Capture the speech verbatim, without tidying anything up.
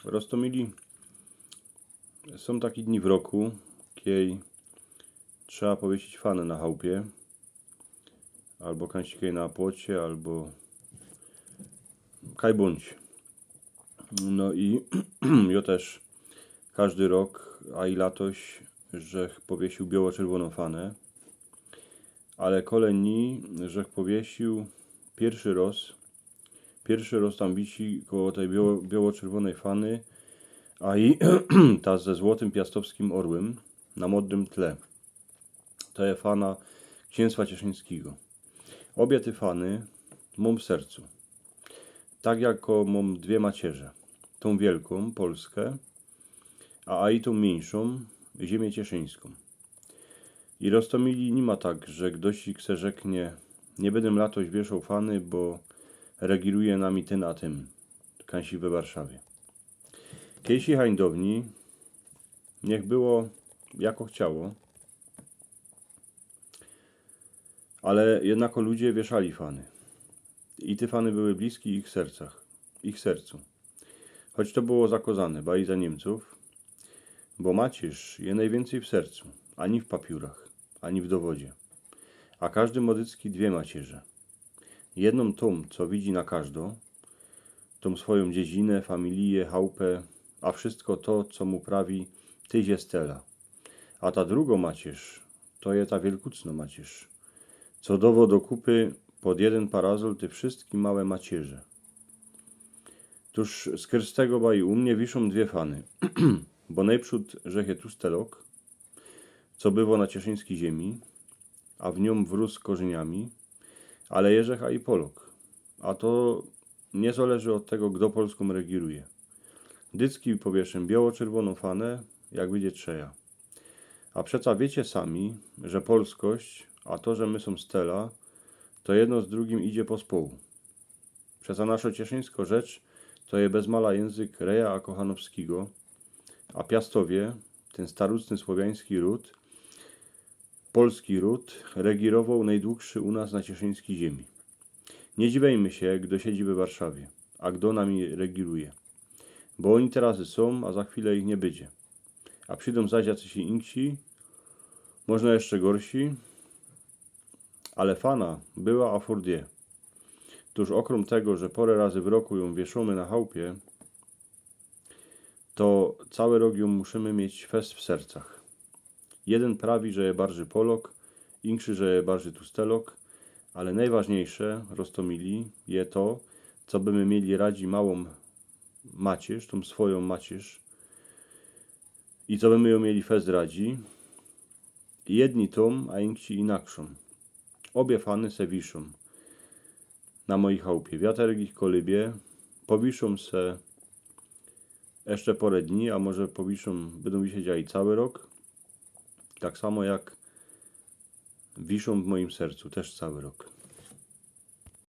Roztomili, sōm taki dni w roku, kiej trzeba powiesić fany na chałpie, abo kajś kiej na płocie, abo kaj bōńdź. No i jo tyż kajdy rok, a i latoś, żech powiesiōł bioło-czerwōnõ fanã, ale kole ni żech powiesiōł piyrszy roz, piyrszy roz tam wisi koło tyj bioło-, bioło-czerwōnyj fany, a i ta ze złotym piastowskim orłym na modrym tle. To je fana ksiynstwa cieszyńskigo. Ôbie te fany mōm w sercu. Tak jako mōm dwie macierze. Tōm wielkōm, Polskõ, a, a i tōm miyńszōm, ziymia cieszyńskõ. I roztomili ni ma tak, że gdoś se rzeknie: „Niy bydziã latoś wieszoł fany, bo regiruje nami tyn a tyn”, kajś we Warszawie. Kiejś hańdowni, niych było jako chciało, ale jednako ludzie wieszali fany. I te fany były bliskie ich sercach, ich sercu. Choć to było zakŏzane, baj za Niymcōw, bo macierz je nojwiyncyj w sercu, a niy w papiōrach, ani w dowodzie. A kajdy mŏ dycki dwie macierze. Jednōm tōm, co widzi na kajdo, tōm swojōm dziedzinã, familijã, chałpã, a wszysko to, co mu prawi: „Tyś je stela”. A ta drugŏ macierz, to je ta wielkucnŏ macierz, co dowo do kupy pod jedyn parazol te wszyske małe macierze. Tōż skyrz tego baj u mie wiszōm dwie fany, bo nojprzōd żech je tustelok, co bywo na cieszyńskij ziymi, a w niōm wrōs korzyniami, ale żech a i Polok, a to niy zŏleży ôd tego, gdo Polskōm regiruje. Dycki powieszã bioło-czerwōnõ fanã, jak bydzie trzeja. A przeca wiycie sami, że polskość, a to, że my sōm stela, to jedno z drugim idzie pospołu. Przeca naszŏ cieszyńskŏ rzecz to je bez mala jynzyk Reja a Kochanowskigo, a Piastowie, tyn starucny słowiański rōd, polski rōd, regirowoł nojdługszy u nas na cieszyńskij ziymi. Niy dziwiyjmy sie, gdo siedzi we Warszawie, a gdo nami regiruje. Bo ôni teroz sōm, a za chwilã ich niy bydzie. A przidōm zaś jacyś inksi, możno jeszcze gorszi, ale fana była, a furt je. Tōż ôkrōm tego, że pŏrã razy w roku jōm wieszōmy na chałpie, to cały rok jōm musimy mieć fest w sercach. Jedyn prawi, że je barżyj Polok, inkszy, że je barżyj tustelok, ale nojważniyjsze, roztomili, je to, co by my mieli radzi małōm macierz, tōm swojōm macierz, i co by my jōm mieli fest radzi. Jedni tōm, a inksi inakszōm. Ôbie fany se wiszōm na mojij chałpie. Wiaterk ich kolybie, powiszōm se jeszcze pŏrã dni, a może powiszōm, bydōm wisieć i cały rok. Tak samo jak wiszōm w mojim sercu, tyż cały rok.